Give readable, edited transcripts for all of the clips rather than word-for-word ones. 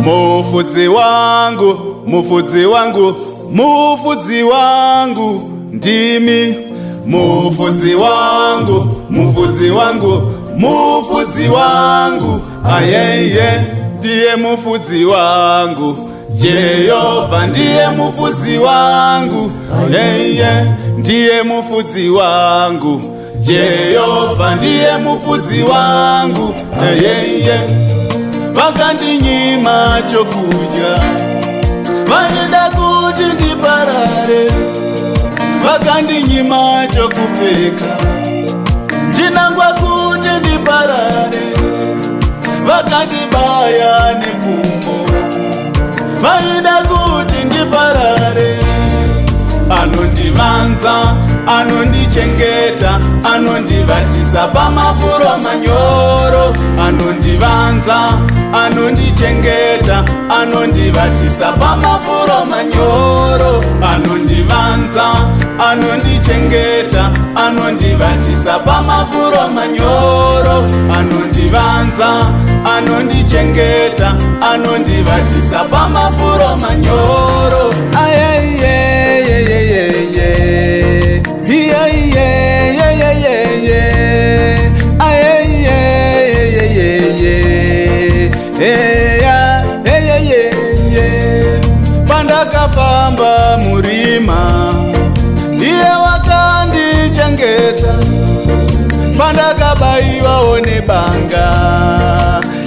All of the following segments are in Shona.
Mufudzi wangu, mufudzi wangu, mufudzi wangu ndimi. Mufudzi wangu, mufudzi wangu, mufudzi wangu, ayeye, ndiye mufudzi wangu. Jehova ndiye mufudzi wangu, ayeye, ndiye mufudzi wangu. Jehova ndiye mufudzi wangu, ayeye. Vakandinyima chokudya, vaida kuti ndiparare, vakandinyima chokupfeka, chinangwa kuti ndiparare, vakandibaya nepfumo, vaida kuti ndiparare. Anondivanza, anondichengeta, anondivatisa pamafuro manyoro. Anondivanza, anondichengeta, anondivatisa pamafuro manyoro. Anondivanza, anondichengeta, anondivatisa pamafuro manyoro. Anondivanza, anondichengeta, anondivatisa pamafuro manyoro. Ayeyeyeyeyeye, iyeyeyeyeyeye, ayeyeyeyeye, eya, eyeyeye. Pandakafamba murima, iye wakandichengeta. Pandakabaiwawo nebanga,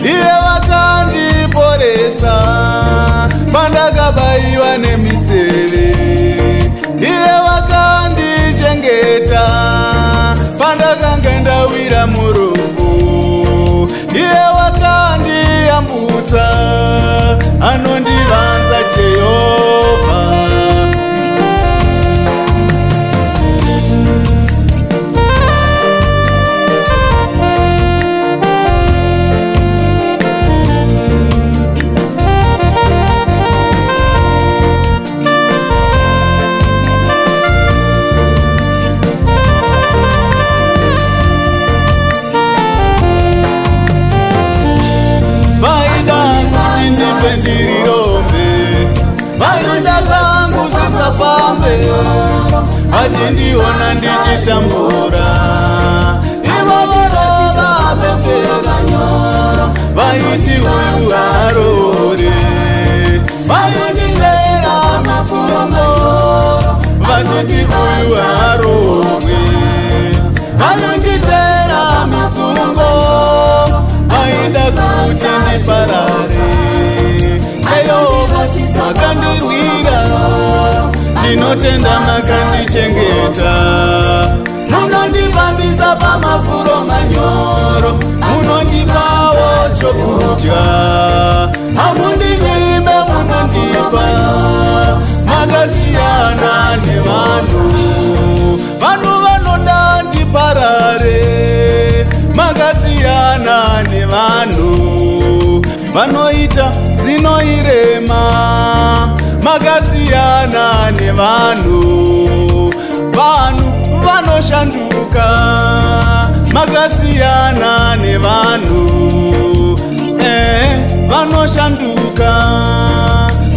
iye wakandiporesa. Pandakabaiwa nemiseve, iye wakandichengeta. Pandakanga ndawira murufu, iye wakandiyambutsa. Anondivanza Jehovha. Vaida kuti ndife ndiri rombe, vaida zvangu zvisafambe, vachindiona ndichitambura, ivo vapefera, vaiti uyu haarore, vainditera misungo, vachiti uyu haarorwe, vanonditera misungo, vaida kuti ndiparare. Jehovha, makandirwira, ndinotenda makandichengeta. Munondifambisa pamafuro manyoro, munondipawo chokudya, hamundivimbe, munondipa. Makasiyana nevanhu, vanhu vanoda ndiparare. Makasiyana nevanhu vanoita zinoirema. Makasiyana nevanhu, vanhu vanoshanduka. Makasiyana nevanhu, vanoshanduka.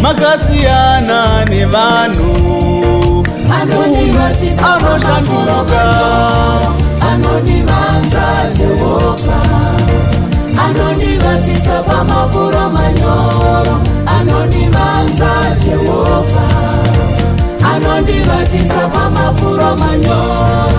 Makasiyana nevanhu Anondivatisa anoshanduka. Anondivanza Jehovha, anondivatisa pamafuro manyoro. Anondivanza Jehovha, anondivatisa pamafuro manyoro.